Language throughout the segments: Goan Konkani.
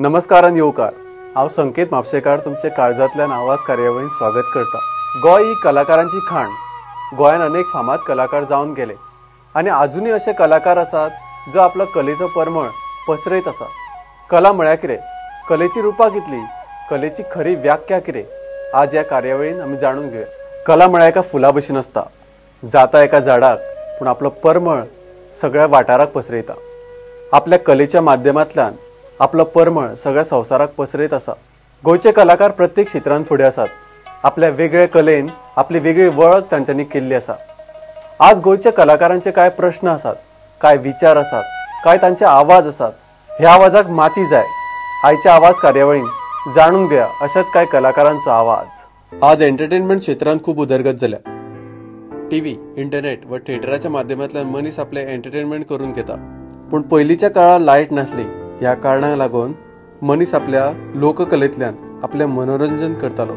नमस्कार आनी येवकार. हांव संकेत म्हापशेकार तुमचे काळजांतल्यान आवाज कार्यावळींत स्वागत करता. गोंय ही कलाकारांची खाण. गोंयान अनेक फामाद कलाकार जावन गेले आनी आजुनूय अशे कलाकार आसात जो आपलो कलेचो परमळ पसरयत आसा. कला म्हळ्यार कितें, कलेची रुपां कितली, कलेची खरी व्याख्या कितें, आज ह्या कार्यावळीन आमी जाणून घेवया. कला म्हळ्यार एका फुला भशेन आसता, जाता एका झाडाक, पूण आपलो परमळ सगळ्या वाठाराक पसरयता. आपल्या कलेच्या माध्यमांतल्यान आपलो परमळ सगळ्या संवसाराक पसरयत आसा. गोंयचे कलाकार प्रत्येक क्षेत्रांत फुडें आसात. आपल्या वेगळे कलेन आपली वेगळी वळख तांच्यांनी केल्ली आसा. आज गोंयच्या कलाकारांचे कांय प्रश्न आसात, कांय विचार आसात, कांय तांचे आवाज आसात. ह्या आवाजाक माची जाय. आयच्या आवाज कार्यावळीन जाणून घेया अशात कांय कलाकारांचो आवाज. आज एंटरटेनमेंट क्षेत्रांत खूब उदरगत जाल्या. टीव्ही, इंटरनेट व थिएटराच्या माध्यमांतल्यान मनीस आपलें एंटरटेनमेंट करून घेता. पूण पयलींच्या काळार लायट नासली. ह्या कारणाक लागून मनीस आपल्या लोककलेंतल्यान आपलें मनोरंजन करतालो.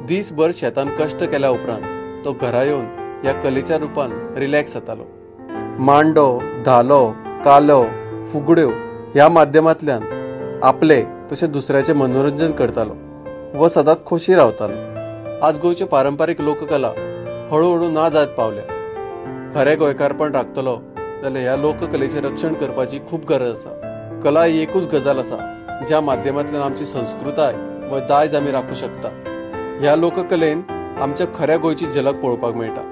दीसभर शेतान कश्ट केल्या उपरांत तो घरा येवन ह्या कलेच्या रुपान रिलॅक्स जातालो. मांडो, धालो, कालो, फुगड्यो ह्या माध्यमांतल्यान आपले तशें दुसऱ्याचें मनोरंजन करतालो व सदांच खोशी रावतालो. आज गोंयच्यो पारंपारीक लोककला हळूहळू ना जायत पावल्या. खरें गोंयकारपण राखतलो जाल्यार ह्या लोककलेचें रक्षण करपाची खूब गरज आसा. कला ही एकूच गजाल आसा ज्या माध्यमांतल्यान आमची संस्कृताय व दायज आमी राखूं शकता. ह्या लोककलेन आमच्या खऱ्या गोंयची झलक पळोवपाक मेळटा.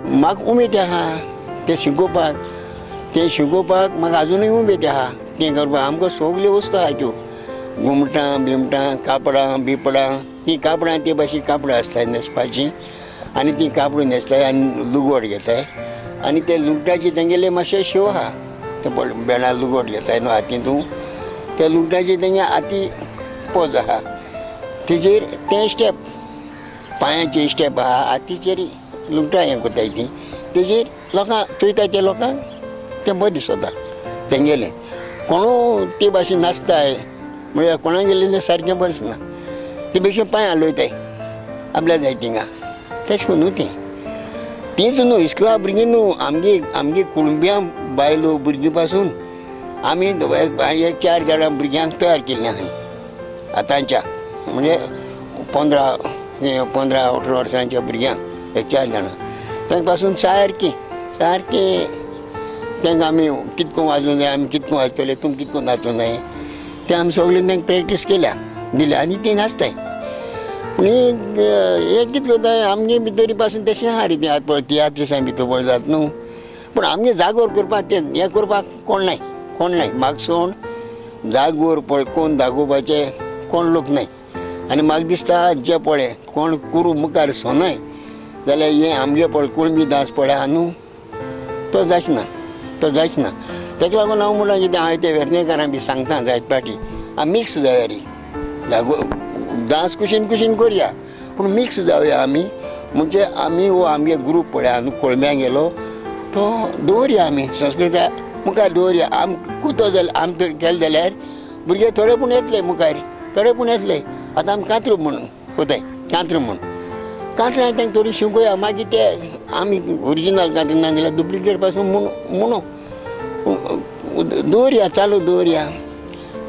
म्हाका उमेद आहा तें शिकोवपाक, तें शिकोवपाक म्हाका आजुनूय उमेद आहा. तें करपाक आमकां सगल्यो वस्तू आहा त्यो, घुमटां बिमटां, कापडां बिपडां. तीं कापडां ते भाशेन कापडां आसताय न्हेसपाचीं आनी तीं कापडां न्हेसताय आनी लुगोट घेताय आनी ते लुगटाची तेंगेले मातशें शेव आहा. ते बेणा लुगोट घेताय न्हू हातींतूं, त्या लुगटाची तेंगे हाती पोज आहा, तेजेर तें स्टेप पांयाचे स्टेप आहा, हातीचेर लुगटां हें करताय तीं, तेजेर लोकांक चोयताय, ते लोकांक तें बरें दिसता तेंगेलें. कोणू ते भाशेन नाचताय म्हळ्यार कोणागेलें तें सारकें बरें दिसना, ते भशेन पांय हालयताय आपल्या जाय थिंगा. तेश न्हू तें तीच न्हू इस्कुला भुरगीं न्हू, आमगे आमगे कुणब्या बायलो भुरगीं पासून आमी एक चार जाणां भुरग्यांक तयार केल्लें आहा आतांच्या, म्हणजे 15 18 वर्सांच्या भुरग्यांक एक चार जाणां तांकां पासून सारकें सारकें तांकां आमी कितको वाजूंक जाय, आमी कितको वाजतले, तुमी कितको नाचूंक जाय, तें आमी सगळें तांकां प्रॅक्टीस केल्या दिल्या आनी तीं नाचताय. पूण एक कितें करताय आमगे भितर पासून तशें आहा रे, तें आतां पळय तियात्र दिसां भितर पळय जाता न्हू, पूण आमगे जागोर करपाक तें हें करपाक कोण नाय, कोण नाय. म्हाका सोड जागोर पळय कोण दाखोवपाचे कोण लोक नाय. आनी म्हाका दिसता जे पळय कोण कुरू मुखार सोनाय जाल्यार हें आमगे पळय कुळमी डांस पळय आहा न्हू तो जायच ना, तो जायच ना. तेका लागून हांव म्हणटा कितें, हांवें ते वेर्णेकारांक बी सांगता जायत पाटी आमी मिक्स जावया रे, जागो डांस कुशीन कुशीन करया पूण मिक्स जावया आमी. म्हणजे आमी हो आमगे ग्रूप पळय न्हू कोळम्यां गेलो तो दवरया आमी संस्कृताय मुखार दवरया. आम कुतो जाल्यार आम तर केलें जाल्यार भुरगे थोडे पूण येतले मुखार, थोडे पूण येतले. आतां आमी कांतरू म्हणून कोताय, कांतरू म्हूण कांतरां तांकां थोडी शिकोवया, मागीर ते आमी ओरिजिनल कांतरां ना जाल्यार डुप्लिकेट पासून म्हणू दवरया, चालू दवरया.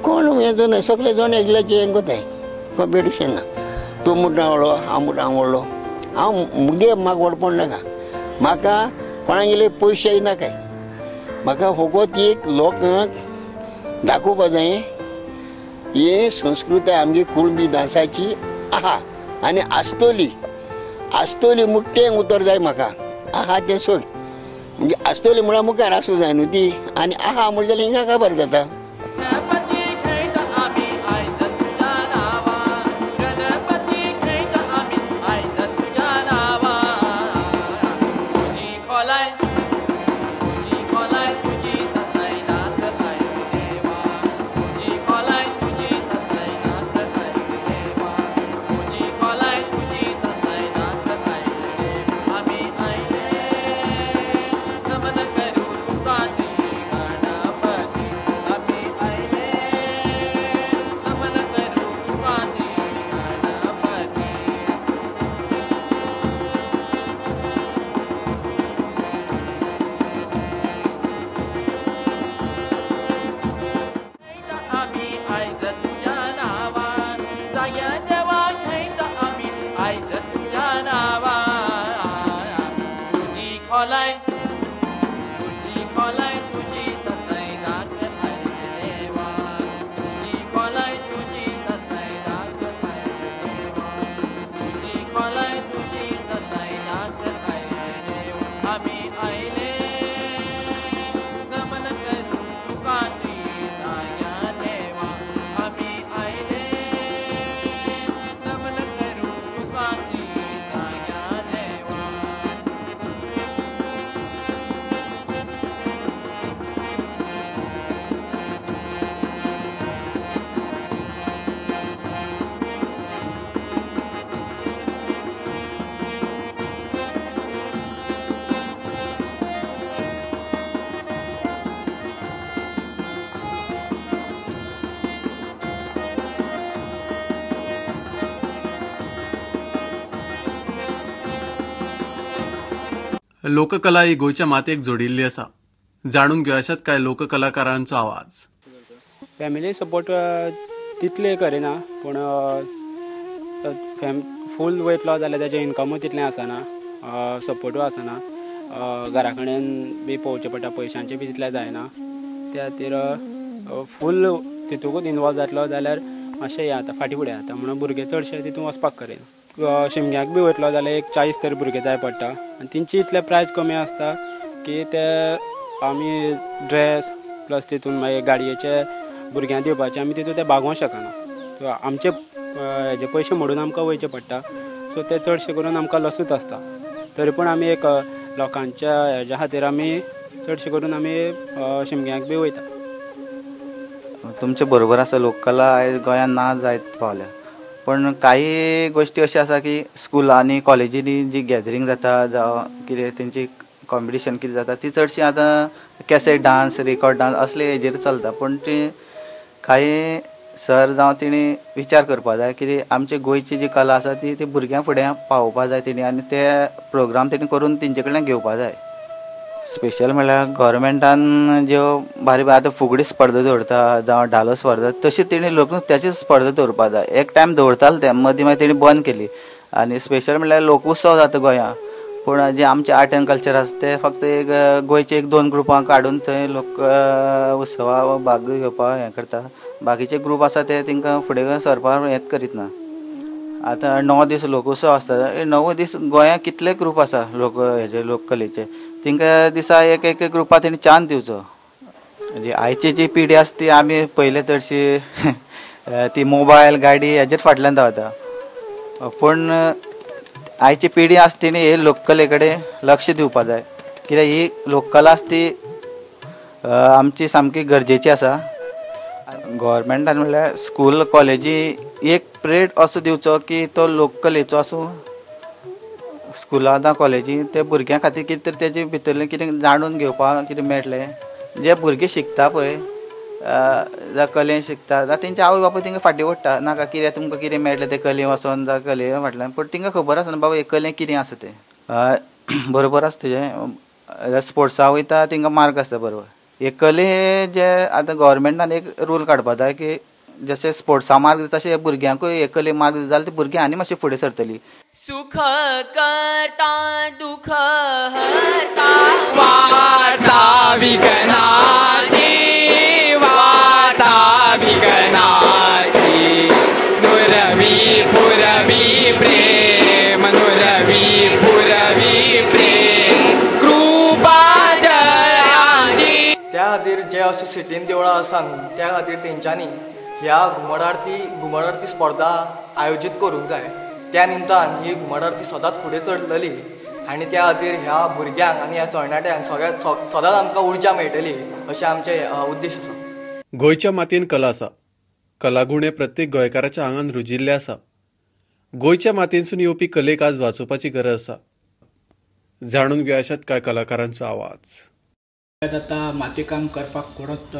कोण हें जाणा सगळे जाण एकल्याचें हें कोताय, कॉम्पिटिशन ना. तूं मुटां व्हडलो, हांव मुटां व्हडलो, हांव मुगे म्हाका व्हडपण नाका, म्हाका कोणागेले पयशेय नाकाय, म्हाका फकत एक लोकांक दाखोवपा जाय हे संस्कृताय आमगे कुळमी डांसाची आहा आनी आसतली, आसतली म्हूण तें उतर जाय म्हाका. आहा तें सोड, म्हणजे आसतली म्हळ्यार मुखार आसूं जाय न्हू ती, आनी आहा म्हणलें जाल्यार हिंगा खबर जाता. गणपती लोककला ही गोंयच्या मातयेक जोडिल्ली आसा. जाणून घेवयात काय लोककलाकारांचो आवाज. फॅमिली सपोर्ट तितले करिना, पूण फूल वयतलो जाल्यार तेजें इन्कमूय तितलें आसना, सपोर्टूय आसना, घरा कडेन बी पळोवचें पडटा, पयशांचें बी तितलें जायना. त्या खातीर फूल तितूकूच इनवॉल्व जातलो जाल्यार मातशें हें जाता, फाटीं फुडें जाता, म्हणून भुरगे चडशे तितून वचपाक करिना. शिमग्याक बी वयतलो जाल्यार एक 40 तरी भुरगे जाय पडटा आनी तेंची इतले प्रायस कमी आसता की ते आमी ड्रेस प्लस तितून मागीर गाडयेचे भुरग्यांक दिवपाचे आमी तितून ते भागोवंक शकना. आमचे हेजे पयशे मोडून आमकां वयचें पडटा. सो ते चडशे करून आमकां लसूच आसता. तरी पूण आमी एक लोकांच्या हेज्या खातीर आमी चडशे करून आमी शिमग्याक बी वयता. तुमचे बरोबर आसा, लोककला आयज गोंयांत ना जायत पावल्या, पूण काही गोश्टी अश्यो आसा की स्कुलांनी कॉलेजींनी जी गॅदरींग जाता जावं कितें तेंची कॉम्पिटिशन कितें जाता ती चडशी आतां कॅसेट डांस, रिकॉर्ड डांस असले हेजेर चलता. पूण ती काही सर जावं तेणी विचार करपा जाय की आमची गोंयची जी कला आसा ती ती भुरग्यां फुडें पावोवपा जाय तेणी, आनी ते प्रोग्राम तेणी करून तेंचे कडल्यान घेवपा जाय. स्पेशल म्हणल्यार गव्हर्मेंटान ज्यो बारीक आतां फुगडी स्पर्धा दवरता जावं धालो स्पर्धा, तशी तेणी लोकनृत्याची स्पर्धा दवरपा जाय. एक टायम दवरताले ते, मदीं मागीर तेणी बंद केली. आनी स्पेशल म्हणल्यार लोकोत्सव जाता गोंयांत, पूण जे आमचे आर्ट एंड कल्चर आसा ते फक्त एक गोंयचे एक दोन ग्रुपां काडून थंय लोक उत्सवा भाग घेवपाक हें करता. बाकीचे ग्रूप आसा ते तांकां फुडें सरपाक हेंच करीत ना. आतां 9 दीस लोकोत्सव आसता, 9 दीस गोंयांत कितले ग्रूप आसा लोक हेजे लोककलेचे, तांकां दिसा एक एक ग्रुपा तेणी चान्स दिवचो. जी आयची जी पिढी आसा ती आमी पयले चडशी ती मोबायल गाडी हेजेर फाटल्यान धांवता, पूण आयची पिढी आसा तेणी हे लोककले कडेन लक्ष दिवपा जाय. कित्याक ही लोककला आसा ती आमची सामकी गरजेची आसा. गव्हर्मेंटान म्हणल्यार स्कूल कॉलेजी एक पिरियड असो दिवचो की तो लोककलेचो आसूं, स्कुलां जावं कॉलेजी ते भुरग्यां खातीर कितें तरी तेजे भितरलें कितें जाणून घेवपाक कितें मेळटलें. जे भुरगे शिकता पळय जावं कलेन शिकता जावं तेंचे आवय बापूय तांकां फाटीं ओडटा, नाका कितें तुमकां कितें मेळटलें तें कलेन वचोन जावं कले फाटल्यान, पूण तांकां खबर आसना बाबा हे कलेन कितें आसा तें. बरोबर आसा तुजें, स्पोर्ट्सा वयता तांकां मार्क आसता बरोबर. हे कले जे आतां गव्हर्मेंटान एक रूल काडपा जाय की जशें स्पोर्ट्सा मार्क दिता तशें भुरग्यांकूय हे कले मार्क दिता जाल्यार ती भुरगीं आनी मातशी फुडें सरतली. सुख करता दुःख हरता वार्ता विघ्नाची, वार्ता विघ्नाची, नुरवी पुरवी प्रेम, नुरवी पुरवी प्रेम, कृपा जयाची. त्या खातीर जे अशे सिटीन देवळां आसा न्हू, त्या खातीर तेंच्यांनी ह्या घुमट आरती स्पर्धा आयोजीत करूंक जाय. त्या निमतान ही घुमट आरती सदांच फुडें चलतली आनी त्या खातीर ह्या भुरग्यांक आनी ह्या तरणाट्यांक सगळ्यांत सदांच आमकां उर्जा मेळटली अशें आमचें उद्देश आसा. गोंयच्या मातयेन कला आसा, कलागूण हे प्रत्येक गोंयकाराच्या आंगान रुजिल्ले आसा. गोंयच्या मातयेनसून येवपी कलेक आज वाचोवपाची गरज आसा. जाणून घेवयात काय कलाकारांचो आवाज. आतां मातीकाम करपाक कोणूच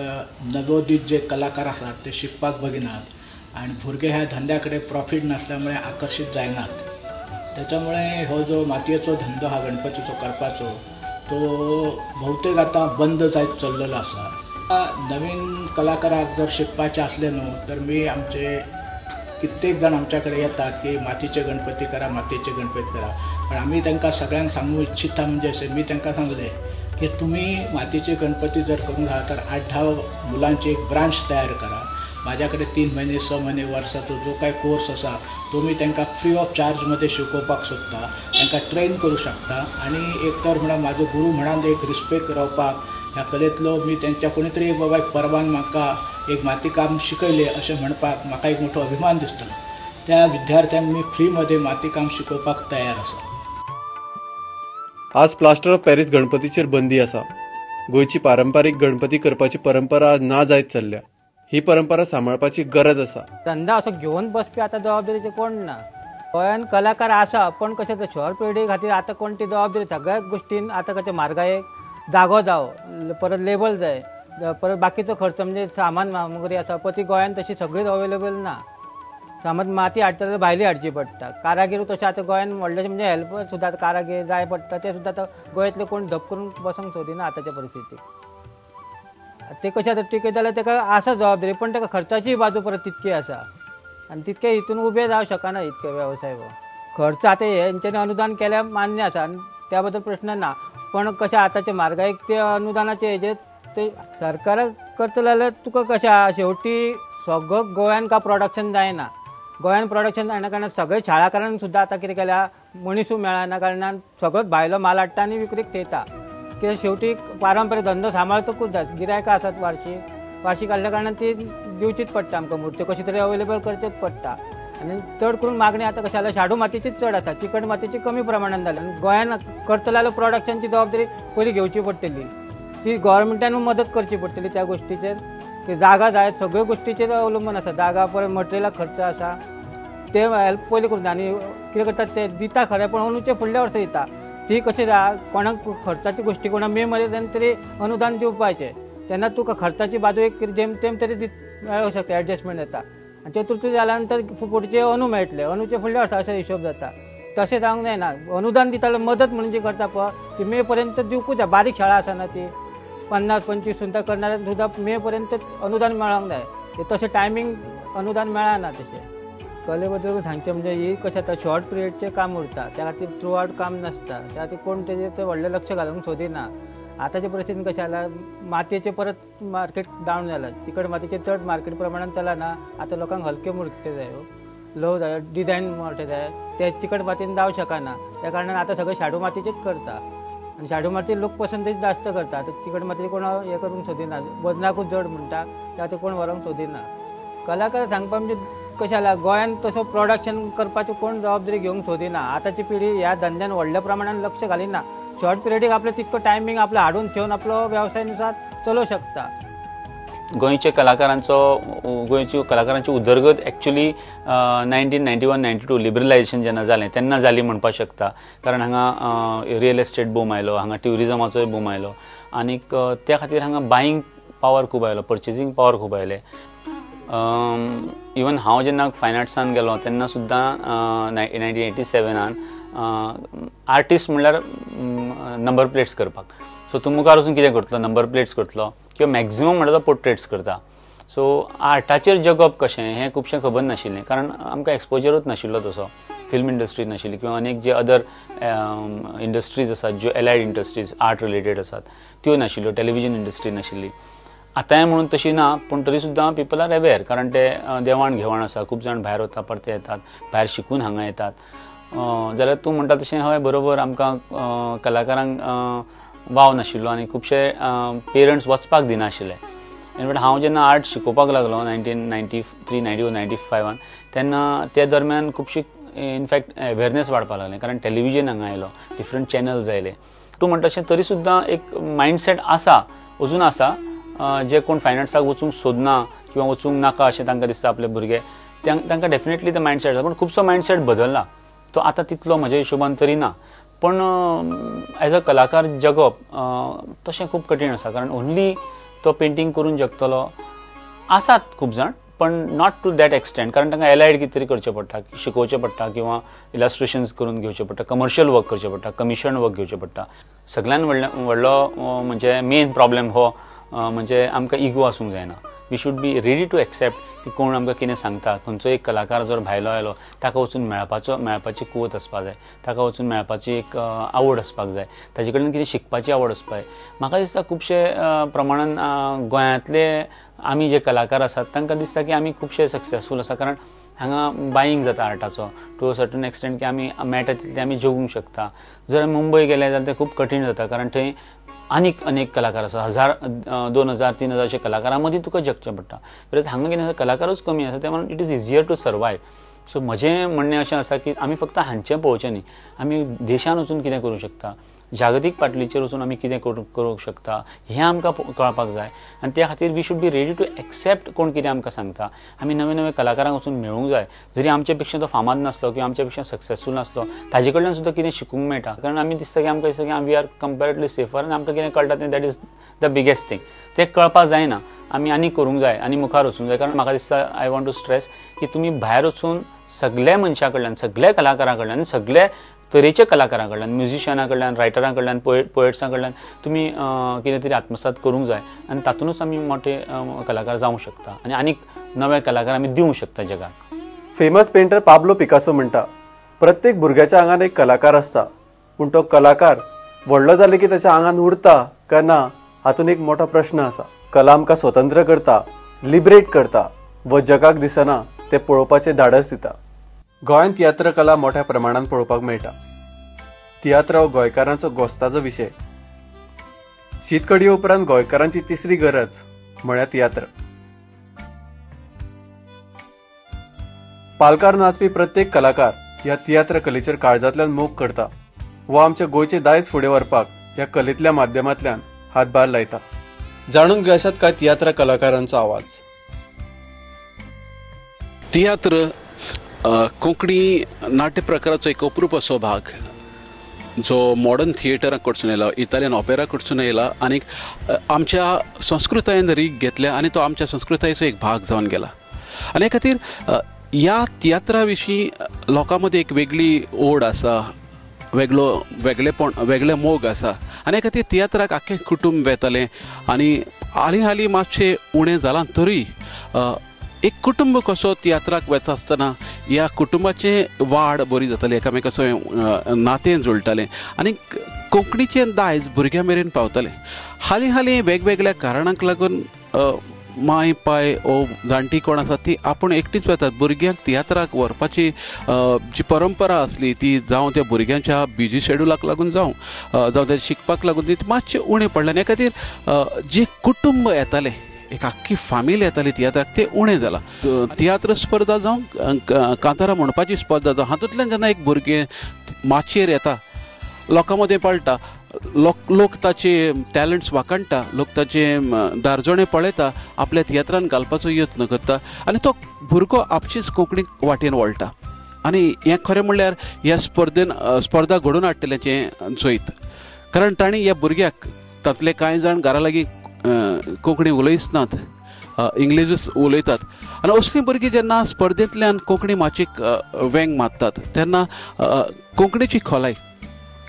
नवोदीत जे कलाकार आसात ते शिकपाक बगिनात आनी भुरगे ह्या धंद्या कडेन प्रॉफीट नासल्या मुळे आकर्शीत जायनात. त्याच्यामुळे हो जो मातयेचो धंदो हा गणपतीचो करपाचो तो बहुतेक आतां बंद जायत चल्लेलो आसा. नवीन कलाकाराक जर शिकपाचें आसलें न्हू तर मी आमचे कित्येक जाण आमच्या कडेन येतात की मातयेचे गणपती करा, मातयेचे गणपती करा, पण आमी तांकां सगळ्यांक सांगू इच्छिता म्हणजे अशें मी तांकां सांगलें की तुम्ही मातीचे गणपती जर करून आहात तर 8-10 मुलांची एक ब्रांच तयार करा. माझ्याकडे 3 महिने 6 महिने वर्षाचो जो काय कोर्स आसा तो मी तांकां फ्री ऑफ चार्जमध्ये शिकोवपाक सोदता, तांकां ट्रेन करूं शकता. आनी एक तर म्हणल्यार म्हाजो गुरू म्हणान एक रिस्पेक्ट रावपाक ह्या कलेंतलो मी तेंच्या कोणी तरी एक बाबा एक परवान म्हाका एक मातीकाम शिकयलें अशें म्हणपाक म्हाका एक मोठो अभिमान दिसतलो. त्या विद्यार्थ्यांक मी फ्रीमध्ये मातीकाम शिकोवपाक तयार आसा. आज प्लास्टर ऑफ पॅरिस गणपतीचेर बंदी आसा. गोंयची पारंपारीक गणपती करपाची परंपरा आज ना जायत चल्ल्या. ही परंपरा सांबाळपाची गरज आसा. धंदा असो घेवन बसपी आतां जबाबदारीचे कोण ना. गोंयान कलाकार आसा पण कशें तर शहर पिळगे खातीर आतां कोण ती जबाबदारी सगळ्या गोश्टीन आतां कशें म्हारगायेक जागो जावो, परत लेबल जाय, परत बाकीचो खर्च म्हणजे सामान सामुग्री आसा पळय ती गोंयान तशी सगळीच अवेलेबल ना. समज माती हाडटा जाल्यार भायली हाडची पडटा. कारागीर तशें आतां गोंयान व्हडलेशें म्हणजे हेल्पर सुद्दां आतां कारागीर जाय पडटा, ते सुद्दां आतां गोंयांतले कोण धप करून बसोंक सोदिना आतांच्या परिस्थितीक. ते कशें आतां टिकयता जाल्यार ताका आसा जबाबदारी, पण ताका खर्चाची बाजू परत तितकी आसा आनी तितके हितून उबें जावंक शकना इतके वेवसाय. हो खर्च आतां हेंच्यांनी अनुदान केल्यार मान्य आसा आनी त्या बद्दल प्रश्न ना, पण कशें आतांचे म्हारगायेक ते अनुदानाचे हेजेर ते सरकाराक करतले जाल्यार तुका कशें आहा शेवटी सगळो गोंयान का प्रोडक्शन जायना. गोंयान प्रोडक्शन जायना कारणान सगळे शाळाकारांक सुद्दां आतां कितें केल्या मनीसूय मेळना कारणान सगळोच भायलो माल हाडटा आनी विक्रीक थेयता. कित्याक शेवटी पारंपरीक धंदो सांबाळतकूच जाय, गिरायकां आसात वार्शीक वार्शीक आसल्या कारणान ती दिवचीच पडटा आमकां, मुर्त्यो कशी तरी अवेलेबल करचेच पडटा. आनी चड करून मागणी आतां कशें जाल्या शाडू मातयेचीच चड आसा, चिकट मातयेची कमी प्रमाणान जाल्या. आनी गोंयान करतले जाल्यार प्रोडक्शनची जबाबदारी पयली घेवची पडटली, ती गव्हर्मेंटान मदत करची पडटली त्या गोश्टीचेर. की जागा जाय सगळ्यो गोश्टीचेर अवलंबून आसा, जागा परत मटेरियलाक खर्च आसा, ते हेल्प पयलीं करूंक जाय. आनी कितें करतात ते दिता खरें, पण अंदूचे फुडल्या वर्सा दिता, ती कशें जाय कोणाक खर्चाची गोश्टी कोणाक मे मरे तरी अनुदान दिवपाचें, तेन्ना तुका खर्चाची बाजू एक जेम तेम तरी मेळूंक शकता, एडजस्टमेंट जाता. आनी चतुर्थी जाल्या नंतर फुडचे अंदू मेळटले, अंदूचे फुडल्या वर्सा अशें हिशोब जाता. तशें जावंक जायना, अनुदान दिता जाल्यार मदत म्हणून जी करता पळय ती मे पर्यंत दिवकूच जाय. बारीक शाळा आसा ना ती 50-25 सुद्दां करणाऱ्यांक सुद्दां मे पर्यंत अनुदान मेळोंक जाय, ते तशें टायमींग अनुदान मेळना. तशें कले बद्दल सांगचें म्हणजे ही कशें आतां शॉर्ट पिरियडचें काम उरता, त्या खातीर थ्रू आवट काम नासता, त्या खातीर कोण तेजेर ते व्हडलें लक्ष घालूंक सोदिना. आतांचे परिस्थितीन कशें जालां मातयेचें परत मार्केट डावन जालां, चिकट मातयेचें चड मार्केट प्रमाणान चलना. आतां लोकांक हलक्यो मुर्त्यो जाय, ल्हव जाय, डिजायन मोठे जाय, ते चिकट मातयेन जावंक शकना. त्या कारणान आतां सगळें शाडू मातयेचेच करता आनी शाडू माती लोक पसंतीच जास्त करता. आतां चिकट मातयेची कोण हें करूंक सोदिना, वजनाकूच जड म्हणटा, त्या खातीर कोण व्हरूंक सोदिना. कलाकार सांगपा म्हणजे कशें जालां गोंयान तसो प्रोडक्शन करपाची कोण जबाबदारी घेवंक सोदिना. आतांची पिढी ह्या धंद्यान व्हडल्या प्रमाणान लक्ष घालिना. शॉर्ट पिरियडीक आपलें तितको टायमींग आपलो हाडून ठेवन आपलो वेवसाय नुसार चलोवंक शकता. गोंयच्या कलाकारांचो गोंयची कलाकारांची उदरगत एक्चुली 1991-92 लिबरलायझेशन जेन्ना जालें तेन्ना जाली म्हणपाक शकता, कारण हांगा रियल एस्टेट बूम आयलो, हांगा ट्युरिजमाचोय बूम आयलो आनीक त्या खातीर हांगा बायिंग पावर खूब आयलो, पर्चेजींग पावर खूब आयलें. इवन हांव जेन्ना फायन आर्ट्सान गेलो तेन्ना सुद्दां 1987 आर्टिस्ट म्हणल्यार नंबर प्लेट्स करपाक. सो तूं मुखार वचून कितें करतलो, नंबर प्लेट्स करतलो किंवा मॅक्झिमम म्हणटा तो पोर्ट्रेट्स करता. सो आर्टाचेर जगप कशें हें खुबशें खबर नाशिल्लें, कारण आमकां एक्सपोजरूच नाशिल्लो तसो. फिल्म इंडस्ट्री नाशिल्ली किंवा अनेक जे अदर इंडस्ट्रीज आसात ज्यो एलायड इंडस्ट्रीज आर्ट रिलेटेड आसात त्यो नाशिल्ल्यो, टेलिविजन इंडस्ट्री नाशिल्ली. आतांय म्हणून तशी ना, पूण तरी सुद्दां पिपल are aware, कारण ते देवाण घेवाण आसा, खूब जाण भायर वता परते येतात, भायर शिकून हांगा येतात. जाल्यार तूं म्हणटा तशें हय बरोबर, आमकां कलाकारांक वाव नाशिल्लो आनी खुबशे पेरंट्स वचपाक दिनाशिल्ले. इनफॅक्ट हांव जेन्ना आर्ट शिकोवपाक लागलो 1993, 94, 95 तेन्ना त्या दरम्यान खुबशी इनफॅक्ट अवेरनेस वाडपाक लागलें, कारण टेलिविजन हांगा आयलो, डिफरंट चॅनल्स आयले. तूं म्हणटा तशें तरी सुद्दां एक मायंडसेट आसा, अजून आसा, जे कोण फायन आर्ट्साक वचूंक सोदना किंवा वचूंक नाका अशें तांकां दिसता आपले भुरगे, तांकां डेफिनेटली ते मायंडसेट आसा. पूण खुबसो मायंडसेट बदलला, तो आतां तितलो म्हज्या हिशोबान तरी ना. पण एज अ कलाकार जगप तशें खूब कठीण आसा, कारण ओन्ली तो पेंटींग करून जगतलो आसात खूब जाण, पण not to that extent, कारण तांकां एलायड कितें तरी करचें पडटा, शिकोवचें पडटा किंवा इलस्ट्रेशन्स करून घेवचें पडटा, कमर्शियल वर्क करचें पडटा, कमिशन वर्क घेवचें पडटा. सगळ्यान व्हडलो म्हणजे मेन प्रॉब्लेम हो म्हणजे आमकां इगो आसूंक जायना. We should be ready to accept की कोण आमकां कितें सांगता. खंयचो एक कलाकार जर भायलो आयलो ताका वचून मेळपाची कुवत आसपाक जाय, ताका वचून मेळपाची एक आवड आसपाक जाय, ताजे कडेन कितें शिकपाची आवड आसपाक जाय. म्हाका दिसता खुबशे प्रमाणान गोंयांतले आमी जे कलाकार आसात तांकां दिसता की आमी खुबशे सक्सेसफूल आसा, कारण हांगा बायींग जाता आर्टाचो टू अ सर्टन एक्सटेंट की आमी मेळटा तितले आमी जगूंक शकता. जर मुंबय गेले जाल्यार तें खूब कठीण जाता, कारण थंय आनीक अनेक कलाकार आसा, 1000, 2000, 3000 अशे कलाकारां मदीं तुका जगचें पडटा. परत हांगा कितें आसा, कलाकारूच कमी आसा, ते म्हणून it is easier to survive. So म्हजें म्हणणें अशें आसा की आमी फक्त हांचें पळोवचें न्ही, आमी देशान वचून कितें करूंक शकता, जागतीक पातळीचेर वचून आमी कितें करूंक शकता हें आमकां कळपाक जाय. आनी त्या खातीर we should be ready to accept कोण कितें आमकां सांगता. आमी नवे नवे कलाकारांक वचून मेळूंक जाय, जरी आमचे पेक्षा तो फामाद नासलो किंवा आमचे पेक्षा सक्सेसफूल नासलो, ताजे कडल्यान सुद्दां कितें शिकूंक मेळटा. कारण आमी दिसता की आमकां दिसता की we are comparatively safer आनी आमकां कितें कळटा तें that is the biggest thing. तें कळपाक जायना, आमी आनी करूंक जाय आनी मुखार वचूंक जाय. कारण म्हाका दिसता I want to stress की तुमी भायर वचून सगल्या मनशां कडल्यान, सगल्या कलाकारां कडल्यान, सगल्या तरेच्या कलाकारां कडल्यान, म्युजिशियना कडल्यान, रायटरां कडल्यान, पोएट्सां कडल्यान तुमी कितें तरी आत्मसात करूंक जाय आनी तातूंतच आमी मोठे कलाकार जावंक शकता आनी आनीक नवे कलाकार आमी दिवंक शकता जगाक. फेमस पेंटर पाब्लो पिकासो म्हणटा, प्रत्येक भुरग्याच्या आंगान एक कलाकार आसता, पूण तो कलाकार व्हडलो जाले की ताच्या आंगान उरता काय ना हातून एक मोठो प्रश्न आसा. कला आमकां स्वतंत्र करता, लिबरेट करता व जगाक दिसना ते पळोवपाचें धाडस दिता. गोंयांत तियात्र कला मोठ्या प्रमाणान पळोवपाक मेळटा. तियात्र हो गोंयकारांचो गोस्ताचो विशय. शीतकडये उपरांत गोंयकारांची तिसरी गरज म्हळ्यार तियात्र. पालकार नाचपी प्रत्येक कलाकार ह्या तियात्र कलेचेर काळजांतल्यान मोग करता व आमच्या गोंयचे दायज फुडें व्हरपाक ह्या कलेंतल्या माध्यमांतल्यान हातभार लायता. जाणून घेयात काय तियात्र कलाकारांचो आवाज. तियात्र कोंकणी नाट्य प्रकाराचो एक अप्रूप असो भाग जो मॉडर्न थिएटरा कडसून येयला, इटालियन ऑपेरा कडसून येयला आनी आमच्या संस्कृतायेन रीग घेतल्या आनी तो आमच्या संस्कृतायेचो एक भाग जावन गेला. आनी हे खातीर ह्या तियात्रा विशीं लोकां मदीं एक वेगळी ओड आसा, वेगळो वेगळेपण, वेगळे मोग आसा आनी हे खातीर तियात्राक आख्खें कुटुंब वेतालें. आनी हालीं हालीं मातशें उणें जालां तरी एक कुटुंब कसो तियात्राक वता आसतना ह्या कुटुंबाचें वाड बरी जाताली, एकामेकाचो नातें जुळटालें आनी कोंकणीचें दायज भुरग्यां मेरेन पावतालें. हालीं हालीं वेगवेगळ्या कारणांक लागून माय पाय ओ जाणटी कोण आसा ती आपूण एकटीच वतात. भुरग्यांक तियात्राक व्हरपाची जी परंपरा आसली ती जावं त्या भुरग्यांच्या बिजी शेड्युलाक लागून जावं, जावं त्या शिकपाक लागून ती मातशें उणें पडलें. आनी हे खातीर जे कुटुंब येतालें, एक आख्खी फामील येताली तियात्राक, तें उणें जालां. तियात्र स्पर्धा जावं, कांतारां म्हणपाची स्पर्धा जावं, हातूंतल्यान जेन्ना एक भुरगें माचयेर येता, लोकां मदीं पळटा, लोक ताचे टॅलंट्स वाखाणटा, लोक ताचे दारजोणे पळयता, आपल्या तियात्रान घालपाचो यत्न करता आनी तो भुरगो आपशीच कोंकणी वाटेन वळटा. आनी हें खरें म्हणल्यार ह्या स्पर्धेन स्पर्धा घडोवन हाडटल्याचें जैत, कारण तांणी ह्या भुरग्याक, तांतले कांय जाण घरा लागीं कोंकणी उलयच नात, इंग्लीशूच उलयतात आनी असलीं भुरगीं जेन्ना स्पर्धेंतल्यान कोंकणी माचयेक वेंग मारतात तेन्ना कोंकणीची खोलाय,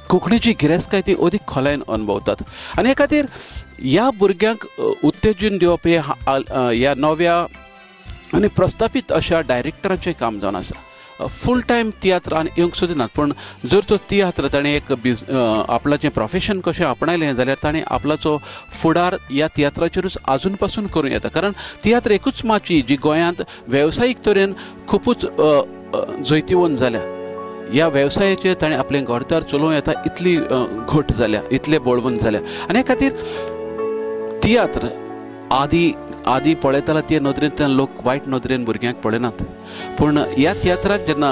कोंकणीची गिरेस्तकाय ती अदीक खोलायेन अणभवतात. आनी हे खातीर ह्या भुरग्यांक उत्तेजन दिवप हें ह्या नव्या आनी प्रस्थापीत अशा डायरेक्टरांचें काम जावन आसा. फूल टायम तियात्र आनी येवंक सोदिनात, पूण जर तो तियात्र ताणें एक आपणाचें प्रोफेशन कशें आपणायलें जाल्यार ताणें आपणाचो फुडार ह्या तियात्राचेरूच आजून पासून करूं येता. कारण तियात्र एकूच माची जी गोंयांत वेवसायीक तरेन खुबूच जैतिवंत जाल्या. ह्या वेवसायाचेर ताणें आपलें घरदार चलोवं येता इतली घट जाल्या, इतले बळवंत जाल्या. आनी हे खातीर तियात्र आदी आदी पळयताला ते नदरेंतल्यान लोक वायट नदरेन भुरग्यांक पळयनात, पूण ह्या तियात्राक जेन्ना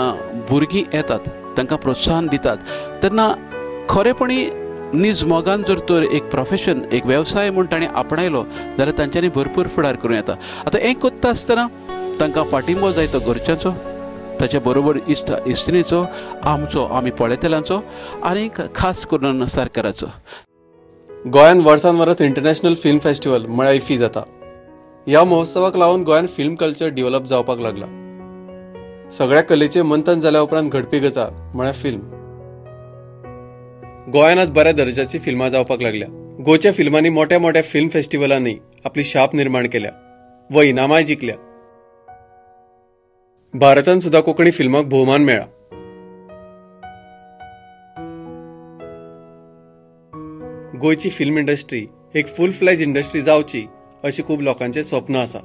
भुरगीं येतात, तांकां प्रोत्साहन दितात तेन्ना खरेपणी नीज मोगान जर तर एक प्रोफेशन, एक वेवसाय म्हूण ताणें आपणायलो जाल्यार तांच्यांनी भरपूर फुडार करूं येता. आतां हें करता आसतना तांकां पाठिंबो जाय तो घरच्यांचो, ताच्या बरोबर इश्ट इश्टिणीचो, आमचो, आमी पळयतल्यांचो आनी खास करून सरकाराचो. गोंयांत वर्सान वर्स इंटरनॅशनल फिल्म फेस्टिवल म्हळ्यार इफी जाता. ह्या महोत्सवाक लागून गोंयांत फिल्म कल्चर डेव्हलप जावपाक लागला. सगळ्या कलेचें मंथन जाल्या उपरांत घडपी गजाल म्हळ्यार फिल्म. गोंयांत आज बऱ्या दर्जाची फिल्मां जावपाक लागल्या. गोंयच्या फिल्मांनी मोठ्या मोठ्या फिल्म फेस्टिवलांनी आपली शाप निर्माण केल्या व इनामांय जिखल्या. भारतान सुद्धा कोंकणी फिल्माक भोवमान मेळ्ळा. गोंयची फिल्म इंडस्ट्री एक फूल फ्लॅज इंडस्ट्री जावची अशी खूब लोकांचें स्वप्न आसा.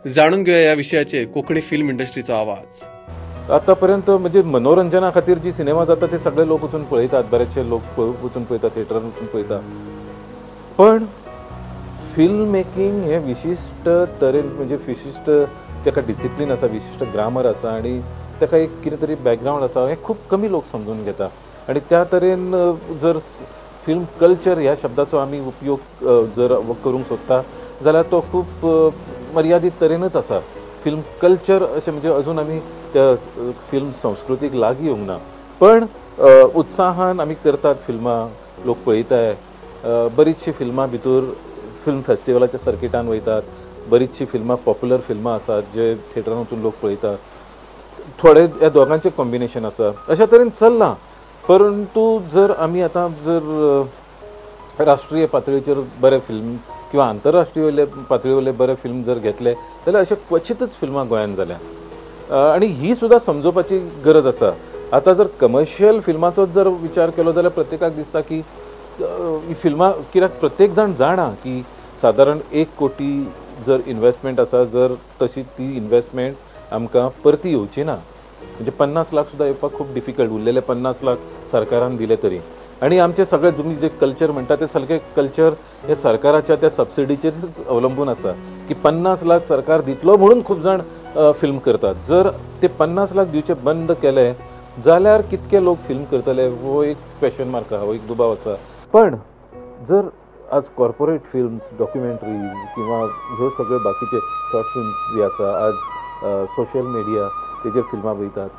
जाणून घेवया ह्या विशयाचेर कोंकणी फिल्म इंडस्ट्रीचो आवाज. आतापर्यंत म्हणजे मनोरंजना खातीर जी सिनेमा जाता ते सगळे लोक वचून पळयतात, बरेचशे लोक वचून पळयतात, थिएटरान वचून पळयतात. पण फिल्म मेकिंग हे विशिश्ट तरेन, म्हणजे विशिश्ट ताका डिसिप्लीन आसा, विशिश्ट ग्रामर आसा आनी ताका एक कितें तरी बॅकग्रावंड आसा, हें खूब कमी लोक समजून घेता. आनी त्या तरेन जर फिल्म कल्चर ह्या शब्दाचो आमी उपयोग जर करूंक सोदता जाल्यार तो खूब मर्यादीत तरेनच आसा. फिल्म कल्चर अशें म्हणजे अजून आमी त्या फिल्म संस्कृतीक लागीं येवंक ना, पण उत्साहान आमी करतात फिल्मां, लोक पळयताय. बरीचशीं फिल्मां भितर फिल्म फेस्टिवलाच्या सर्किटान वयतात, बरीचशी फिल्मां पॉप्युलर फिल्मां आसात जे थिएटरान वचून लोक पळयतात, थोडे ह्या दोगांचें कॉम्बिनेशन आसा, अशा तरेन चल्लां. परंतु जर आमी आतां जर राष्ट्रीय पातळीचेर बरें फिल्म किंवा आंतरराष्ट्रीय पातळी वयले बरे फिल्म जर घेतले जाल्यार अशे क्वचितच फिल्मां गोंयांत जाल्या आनी ही सुद्दां समजोवपाची गरज आसा. आतां जर कमर्शियल फिल्माचो जर विचार केलो जाल्यार प्रत्येकाक दिसता की ही फिल्मां कित्याक प्रत्येक जाण जाणा की सादारण 1 कोटी जर इन्वेस्टमेंट आसा जर तशी ती इन्वेस्टमेंट आमकां परती येवची ना, म्हणजे 50 लाख सुद्दां येवपाक खूब डिफिकल्ट, उरलेले 50 लाख सरकारान दिले तरी. आनी आमचे सगळे तुमी जे कल्चर म्हणटा ते सारकें कल्चर हे सरकाराच्या त्या सबसिडीचेरच अवलंबून आसा की 50 लाख सरकार दितलो म्हणून खूब जाण फिल्म करतात. जर ते 50 लाख दिवचे बंद केले जाल्यार कितके लोक फिल्म करतले हो एक क्वेश्चन मार्क आहा, हो एक दुबाव आसा. पण जर आज कॉर्पोरेट फिल्म्स, डॉक्युमेंटरीज किंवा ह्यो सगळे बाकीचे शॉर्ट फिल्म्स जे आसा, आज सोशल मिडिया तेजेर फिल्मां वयतात,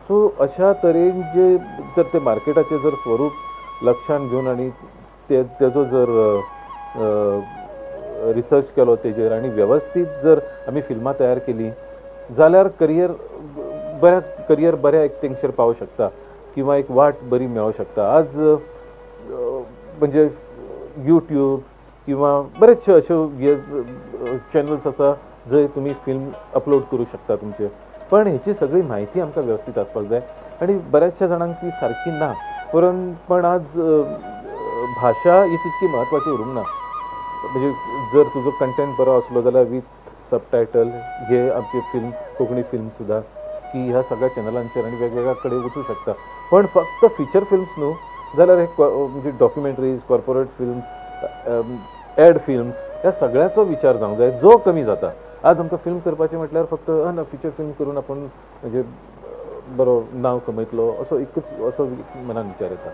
सो अशा तरेन जे जर ते मार्केटाचें जर स्वरूप लक्षान घेवन आनी ते तेजो जर रिसर्च केलो तेजेर आनी वेवस्थीत जर आमी फिल्मां तयार केली जाल्यार करियर बऱ्या एक तेंगशेर पावूं शकता किंवा एक वाट बरी मेळोंक शकता. आज म्हणजे यूट्यूब किंवा बरेचशे अश्यो चॅनल्स आसा जंय तुमी फिल्म अपलोड करूं शकता तुमचे, पण हेची सगळी म्हायती आमकां वेवस्थीत आसपाक जाय आनी बऱ्याचशा जाणांक ती सारकी ना. पण आज भाशा ही तितकी म्हत्वाची उरूंक ना, म्हणजे जर तुजो कंटेंट बरो आसलो जाल्यार विथ सबटायटल हे आमचे फिल्म कोंकणी फिल्म सुद्दां की ह्या सगळ्या चॅनलांचेर आनी वेगवेगळ्या कडेन वचूं शकता. पण फक्त फिचर फिल्म्स न्हू जाल्यार हे म्हणजे documentaries, corporate film, ad film ह्या सगळ्याचो विचार जावंक जाय जो कमी जाता. आज आमकां फिल्म करपाचें म्हटल्यार फक्त ना फिचर फिल्म करून आपूण म्हणजे बरो नांव कमयतलो असो एकूच असो मनान विचार येता,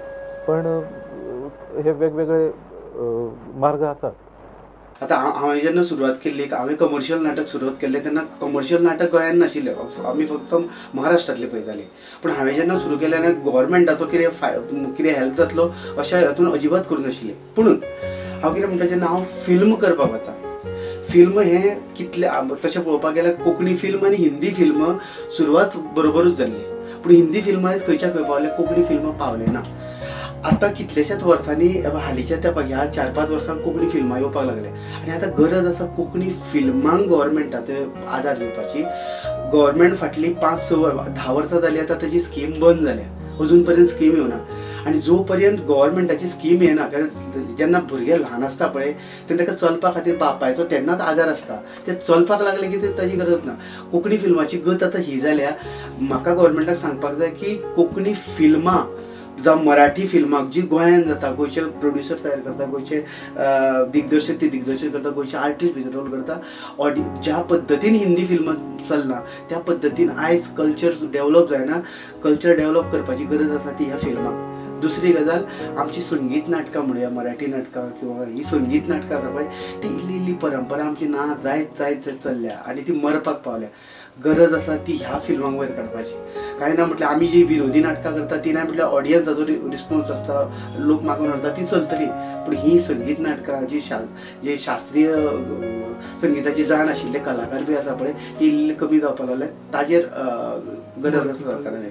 पण हे वेगवेगळे मार्ग आसात. आतां हांवें जेन्ना सुरवात केल्ली, हांवें कमर्शियल नाटक सुरवात केल्लें तेन्ना कमर्शियल नाटक गोंयांत नाशिल्लें, आमी फक्त महाराष्ट्रांतलें पळयतालीं. पूण हांवें जेन्ना सुरू केलें तेन्ना गव्हर्मेंटाचो कितें हेल्प जातलो अशें हातून अजिबात करूं नाशिल्लें. पुणून हांव कितें म्हणटा, जेन्ना हांव फिल्म करपाक वता, फिल्म हें कितलें तशें पळोवपाक गेल्यार कोंकणी फिल्म आनी हिंदी फिल्म सुरवात बरोबरूच जाल्ली, पूण हिंदी फिल्मां खंयच्या खंय पावले, कोंकणी फिल्मां पावले ना. आतां कितल्याशाच वर्सांनी हालींच्या त्या ह्या 4-5 वर्सांक कोंकणी फिल्मां येवपाक लागल्या आनी आतां गरज आसा कोंकणी फिल्मांक गव्हर्मेंटाचो आदार दिवपाची. गव्हर्मेंट फाटलीं 5-6-10 वर्सां जालीं आतां ताची स्कीम बंद जाल्या, अजून पर्यंत स्कीम येवना. आनी जो पर्यंत गव्हर्मेंटाची स्कीम येना, कारण जेन्ना भुरगे ल्हान आसता पळय तेन्ना ताका चलपा खातीर बापायचो तेन्नाच आदार आसता, ते चलपाक लागले की ताजी गरज ना. कोंकणी फिल्माची गत आतां ही जाल्या. म्हाका गव्हर्मेंटाक सांगपाक जाय की कोंकणी फिल्मां जावं मराठी फिल्मां जी गोंयांत जाता, गोंयचे प्रोड्युसर तयार करता, गोंयचे दिग्दर्शक ती दिग्दर्शक करता, गोंयचे आर्टिस्ट भितर रोल करता, ज्या पद्दतीन हिंदी फिल्मां चलना त्या पद्दतीन आयज कल्चर डेवलप जायना. कल्चर डेवलप करपाची गरज आसा ती ह्या फिल्मांक. दुसरी गजाल, आमची संगीत नाटकां म्हणुया, मराठी नाटकां किंवा ही संगीत नाटकां आसा पळय ती इल्ली इल्ली परंपरा आमची ना जायत जायत जायत चल्ल्या आनी ती मरपाक पावल्या. गरज आसा ती ह्या फिल्मांक वयर काडपाची. कांय ना म्हटल्यार आमी जी विरोधी नाटकां करता ती ना म्हटल्यार ऑडियन्साचो रिस्पोन्स आसता, लोक मागून व्हरता, ती चलतली. पूण ही संगीत नाटकां जी जे शास्त्रीय संगीताची जाण आशिल्ले कलाकार बी आसा पळय ती इल्ली कमी जावपाक लागल्या, ताजेर गरज आसा सरकारान.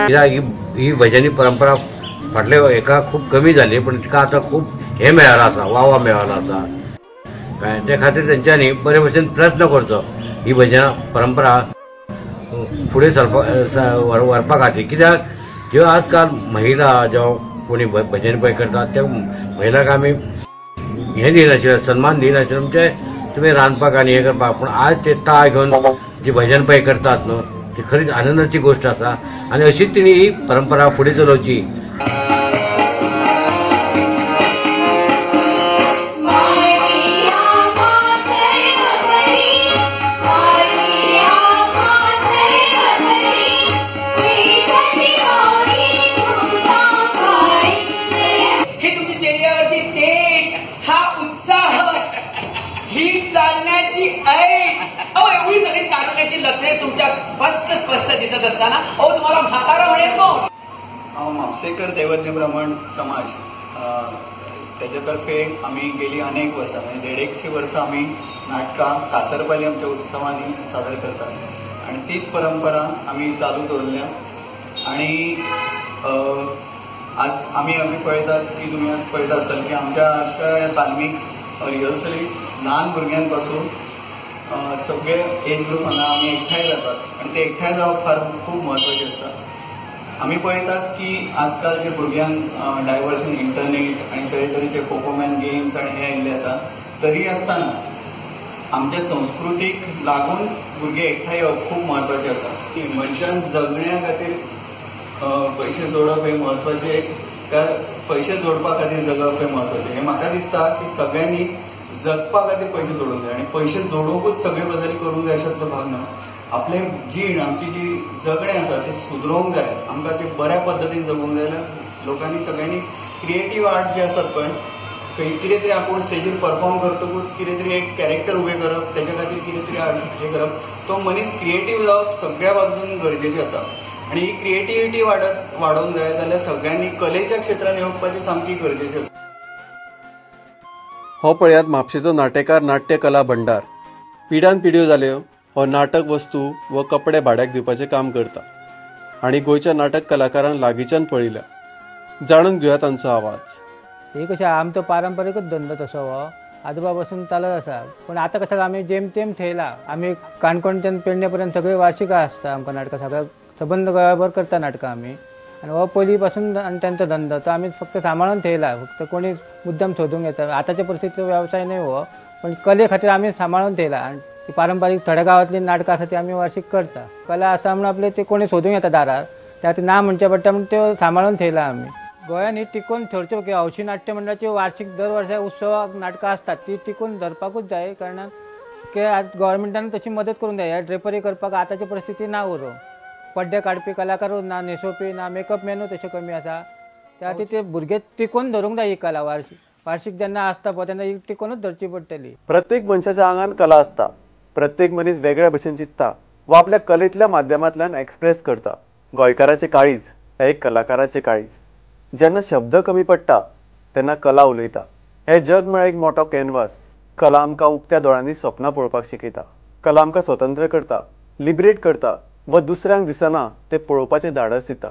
कित्याक ही भजनी परंपरा फाटले हेका खूब कमी जाली, पण तिका आतां खूब हें मेळ्ळां आसा, वावा मेळ्ळो आसा. काय ते खातीर तेंच्यांनी बरे भशेन प्रयत्न करचो ही भजन परंपरा फुडें सरपा व्हरपा खातीर. कित्याक ज्यो आजकाल महिला जावं कोणी भजन पळय करतात त्या महिलांक आमी हें दिनाशिल्लें, सन्मान दिनाशिल्लें, म्हणजे तुमी रांदपाक आनी हें करपाक. पूण आज ते ताळ घेवन जी भजन पळय करतात न्हू ती खरीच आनंदाची गोश्ट आसा आनी अशीच तिणी ही परंपरा फुडें चलोवची. हे तुमच्या चेहऱ्यावरती तेज, हा उत्साह, ही चालण्याची ऐट, अहो अहो एवढी सगळी तारुण्याची लक्षणे तुमच्या स्पष्ट स्पष्ट दिसत असताना अहो तुम्हाला म्हातारा म्हणेल कोण? हांव म्हापसेकर दैवज्ञ ब्राह्मण समाज तेजे तर्फे आमी गेली अनेक वर्सां म्हणजे 150 वर्सां आमी नाटकां कासरपाली आमच्या उत्सवांनी सादर करतात आनी तीच परंपरा आमी चालू दवरल्या. आनी आज आमी आमी पळयतात की तुमी आज पळयता आसतले की आमच्या आजच्या तालमीक रिहर्सली ल्हान भुरग्यां पासून सगळे एज ग्रुप हांगा आमी एकठांय जातात आनी ते एकठांय जावप फार खूब म्हत्वाचें आसता. आमी पळयतात की आजकाल जे भुरग्यांक डायवर्सन इंटरनेट आनी तरेतरेचे कोकोमॅन गेम्स आनी हे आयिल्ले आसा, तरी आसतना आमच्या संस्कृतीक लागून भुरगे एकठांय येवप खूब म्हत्वाचें आसा. मनशान जगण्या खातीर पयशे जोडप हें म्हत्वाचें काय पयशे जोडपा खातीर जगप हें म्हत्वाचें? हें म्हाका दिसता की सगळ्यांनी जगपा खातीर पयशे जोडूंक जाय आनी पयशे जोडुकूच सगळे गजाली करूंक जाय अशातलो भाग ना. आपलें जीण आमची जी जगणें आसा तें सुदरोवंक जाय, आमकां तें बऱ्या पद्दतीन जगूंक जाय जाल्यार लोकांनी सगळ्यांनी क्रिएटीव आर्ट जे आसात पळय खंय कितें तरी आपूण स्टेजीर परफॉर्म करतकूच कितें तरी एक कॅरेक्टर उबें करप, तेच्या खातीर कितें तरी आर्ट हें करप, तो मनीस क्रिएटीव जावप सगळ्या बाजून गरजेचें आसा. आनी ही क्रिएटिविटी वाडोवंक जाय जाल्यार सगळ्यांनी कलेच्या क्षेत्रांत येवपाचें सामकी गरजेचें आसा. हो पळयात म्हापशेचो नाट्यकार नाट्यकला भंडार. पिढ्यान पिढ्यो जाल्यो हो नाटक वस्तू व कपडे भाड्याक दिवपाचें काम करता आनी गोंयच्या नाटक कलाकारांक लागींच्यान पळयल्या. जाणून घेवया तांचो आवाज. हे कशें आमचो पारंपारीकच धंदो तसो हो आजोबा पासून चालत आसा, पूण आतां कशें आमी जेमतेम थेयला. आमी काणकोणच्यान पेडणे पर्यंत सगळीं वार्षिकां आसता आमकां नाटकां, सगळ्या सबंद गोंयाभर करता नाटकां आमी. आनी हो पयलीं पासून आनी तांचो धंदो तो आमी फक्त सांबाळून थेयला, फक्त कोणी मुद्दम सोदूंक येता. आतांच्या परिस्थितीचो वेवसाय न्हय हो, पण कले खातीर आमी सांबाळून थेयला. आनी ती पारंपारीक थोड्या गांवांतली नाटकां आसा ती आमी वार्षीक करता. कला आसा म्हणून आपले ते कोणी सोदूंक येता दारार, त्या खातीर ना म्हणचें पडटा म्हूण त्यो सांबाळून थेयला आमी. गोंयान ही टिकोवन थरच्यो की हौशी नाट्य मंडळाची वार्षीक दर वर्सा उत्सवाक नाटकां आसतात ती टिकोवन धरपाकूच जाय, कारणान की आतां गव्हर्मेंटान तशी मदत करूंक जाय. ह्या ड्रेपरी करपाक आतांची परिस्थिती ना उरो, पड्डे काडपी कलाकारूच ना, न्हेसोवपी ना, मेकअप मॅनूय तशें कमी आसा. त्या खातीर ते भुरगे टिकोवन धरूंक जाय ही कला. वार्षीक वार्षीक जेन्ना आसता पळय तेन्ना ही टिकोवनूच धरची पडटली. प्रत्येक मनशाच्या आंगान कला आसता. प्रत्येक मनीस वेगळ्या भशेन चिंतता वा आपल्या कलेंतल्या माध्यमांतल्यान एक्सप्रेस करता. गोंयकाराचें काळीज हें एक कलाकाराचें काळीज. जेन्ना शब्द कमी पडटा तेन्ना कला उलयता. हें जग म्हळ्यार एक मोठो कॅनवास. कला आमकां उक्त्या दोळ्यांनी सपनां पळोवपाक शिकयता. कला आमकां स्वतंत्र करता, लिबरेट करता व दुसऱ्यांक दिसना तें पळोवपाचें धाडस दिता.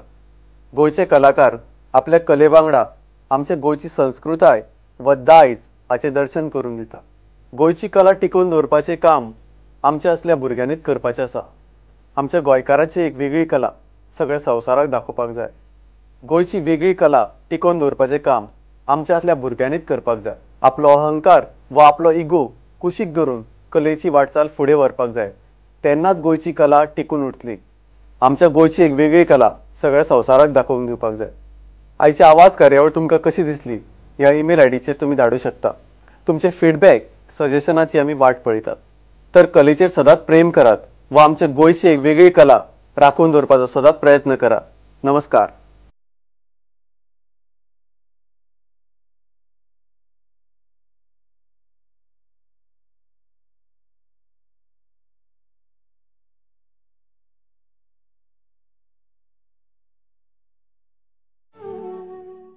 गोंयचे कलाकार आपल्या कले वांगडा आमच्या गोंयची संस्कृताय व दायज हाचें दर्शन करून दिता. गोंयची कला टिकोवन दवरपाचें काम आमच्या असल्या भुरग्यांनीच करपाचें आसा. आमच्या गोंयकाराची एक वेगळी कला सगळ्या संवसाराक दाखोवपाक जाय. गोंयची वेगळी कला टिकोवन दवरपाचें काम आमच्या असल्या भुरग्यांनीच करपाक जाय. आपलो अहंकार वा आपलो इगो कुशीक धरून कलेची वाटचाल फुडें व्हरपाक जाय, तेन्नाच गोंयची कला टिकून उरतली. आमच्या गोंयची एक वेगळी कला सगळ्या संवसाराक दाखोवन दिवपाक जाय. आयची आवाज कार्यावळ तुमकां कशी दिसली ह्या ईमेल आयडीचेर तुमी धाडूं शकता. तुमचे फिडबॅक सजेशनाची आमी वाट पळयतात. तर कलेचेर सदांच प्रेम करात वा आमच्या गोंयची एक वेगळी कला राखून दवरपाचो सदांच प्रयत्न करात. नमस्कार.